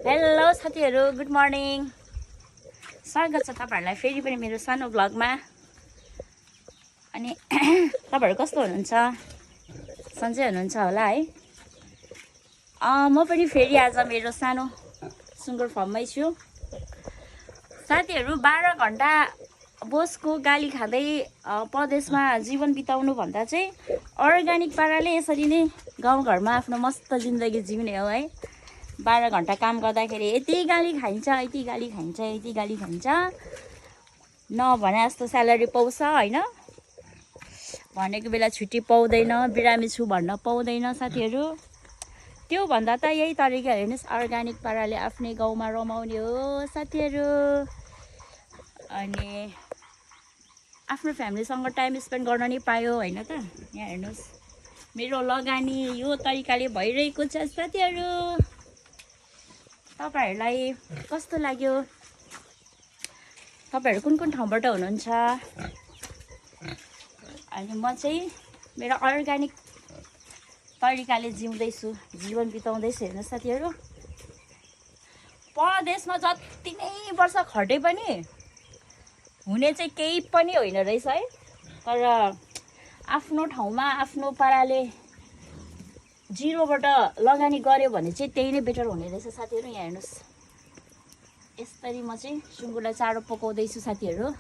Hello साथीहरू, good morning. स्वागत छ तपाईँहरूलाई फेरि पनि मेरो सानो भ्लगमा। अनि तपाईँहरू कस्तो हुनुहुन्छ? सन्चै हुनुहुन्छ होला है। म पनि फेरि आज मेरो सानो सुँगुर फर्ममै छु। साथीहरू, 12 घन्टा बोसको गाली खाँदै परदेशमा जीवन बिताउनु भन्दा चाहिँ अर्ग्यानिक पाराले यसरी नै गाउँघरमा आफ्नो मस्त जिन्दगी जिउने हो है। 12 घन्टा काम गर्दाखेरि यति गाली खाइन्छ, यति गाली खाइन्छ, यति गाली खाइन्छ, नभने जस्तो स्यालेरी पाउँछ होइन। भनेको बेला छुट्टी पाउँदैन, बिरामी छु भन्न पाउँदैन साथीहरू। त्योभन्दा त यही तरिका हेर्नुहोस्, अर्ग्यानिक पाराले आफ्नै गाउँमा रमाउने हो साथीहरू। अनि आफ्नो फ्यामिलीसँग टाइम स्पेन्ड गर्न नि पायो होइन त। यहाँ हेर्नुहोस्, मेरो लगानी यो तरिकाले भइरहेको छ साथीहरू। तपाईहरूलाई कस्तो लाग्यो? तपाईँहरू कुन कुन ठाउँबाट हुनुहुन्छ? अनि म चाहिँ मेरो अर्ग्यानिक तरिकाले जिउँदैछु, जीवन बिताउँदैछु। हेर्नुहोस् साथीहरू, परदेशमा जति नै वर्ष खटे पनि हुने चाहिँ केही पनि होइन रहेछ है। तर आफ्नो ठाउँमा आफ्नो पाराले जिरोबाट लगानी गऱ्यो भने चाहिँ त्यही नै बेटर हुने रहेछ साथीहरू। यहाँ हेर्नुहोस्, यसरी म चाहिँ सुँगुरलाई चारो पकाउँदैछु साथीहरू।